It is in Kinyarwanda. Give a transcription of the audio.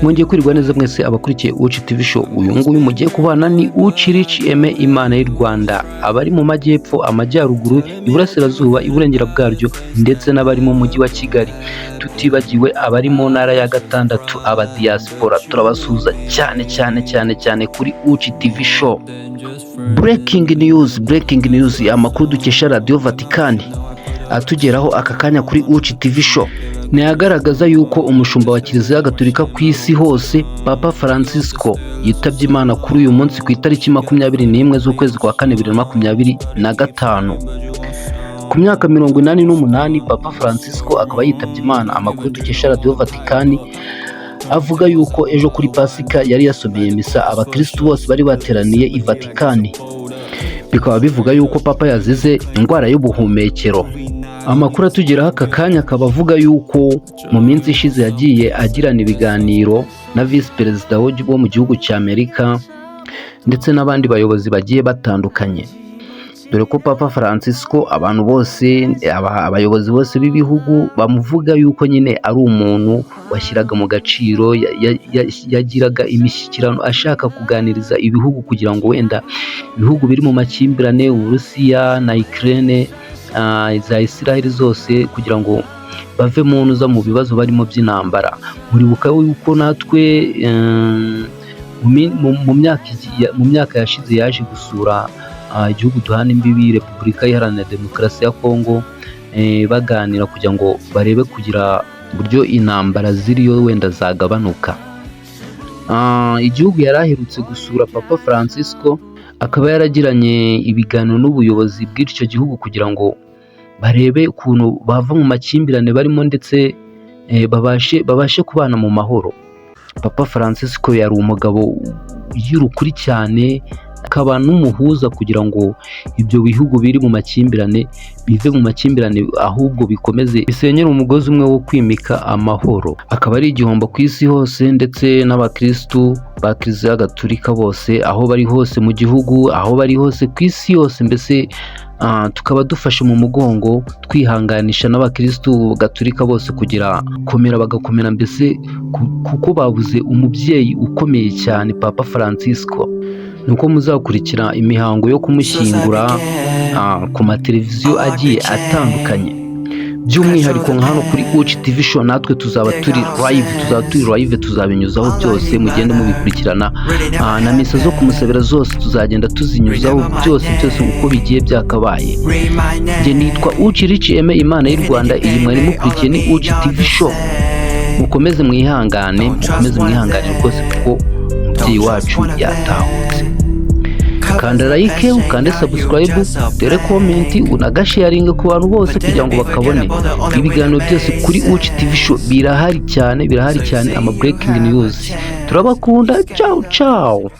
Mwongeye kwirirwa neza mwese abakurikiye Uci TV Show. Uyu nguyu mugiye kubana ni Uci Rich Aime Imana y'u Rwanda. Abari mu majyepfo, amajyaruguru, iburasirazuba, iburengera bwaryo ndetse n'abari mu mujyi wa Kigali, tutibagiwe abari mu ntara ya gatandatu, aba diaspora, turabasuhuza cyane cyane cyane cyane kuri Uci TV Show. Breaking news, breaking news, amakuru dukesha Radio Vatican atugeraho aka kanya kuri Uci TV Show ni agaragaza yuko umushumba wa Kiliziya Gatolika ku isi hose, Papa Francisco, yitabye Imana kuri uyu munsi ku itariki 21 z'ukwezi kwa kane 2025, ku myaka 88. Papa Francisco akaba yitabye Imana. Amakuru dukesha Radio Vatican avuga yuko ejo kuri Pasika yari yasomeye misa abakirisitu bose bari bateraniye i Vatikani. Bikaba bivuga yuko Papa yazize indwara y'ubuhumekero. Amakuru atugeraho aka kanya akaba avuga yuko mu minsi ishize yagiye agirana ibiganiro na visi perezida wo mu gihugu cya Amerika ndetse n'abandi bayobozi bagiye batandukanye, dore ko Papa Francisco abantu bose, abayobozi bose b'ibihugu bamuvuga yuko nyine ari umuntu washyiraga mu gaciro, yagiraga imishyikirano ashaka kuganiriza ibihugu kugira ngo wenda ibihugu biri mu makimbirane, Uburusiya na Ukraine, za Israel zose, kugira ngo bave mu ntuza mu bibazo barimo by'intambara. Muribuka yuko natwe mu myaka yashize yaje gusura igihugu duhana imbibi, Repubulika Iharanira Demokarasi ya Kongo, baganira kugira ngo barebe kugira uburyo intambara ziriyo wenda zagabanuka. Igihugu yari aherutse gusura, Papa Francisco akaba yaragiranye ibiganiro n'ubuyobozi bw'icyo gihugu kugira ngo barebe ukuntu bava mu makimbirane barimo ndetse babashe kubana mu mahoro. Papa Francisco yari umugabo ugira ukuri cyane, akaba n'umuhuza kugira ngo ibyo bihugu biri mu makimbirane bive mu makimbirane, ahubwo bikomeze bisenyere umugozi umwe wo kwimika amahoro. Akaba ari igihombo ku isi hose ndetse n'abakirisitu ba Kiliziya Gatulika bose, aho bari hose mu gihugu, aho bari hose ku isi yose mbese. Tukaba dufashe mu mugongo, twihanganisha n'abakirisitu gatulika bose kugira komera, bagakomera mbese, kuko babuze umubyeyi ukomeye cyane, Papa Francisco. Nuko muzakurikira imihango yo kumushyingura ku mateleviziyo agiye atandukanye, by'umwihariko nka hano kuri Uci TV Show. Natwe tuzaba turi live, tuzaba turi live, tuzabinyuzaho byose, mugende mubikurikirana. Na misa zo kumusabira zose tuzagenda tuzinyuzaho byose byose uko bigiye byakabaye. Njye nitwa Uci Rich Aime Imana y'u Rwanda. Iyi mwari mukurikiye ni Uci TV Show. Mukomeze mwihangane, mukomeze mwihangane rwose, kuko umubyeyi wacu yatahutse. Kanda like, ukande subscribe, dore comment, unagasharinge ku bantu bose kugira ngo bakabone ibiganiro byose kuri Uci TV Show. Birahari cyane, birahari cyane, ama breaking news. Turabakunda, ciao ciao.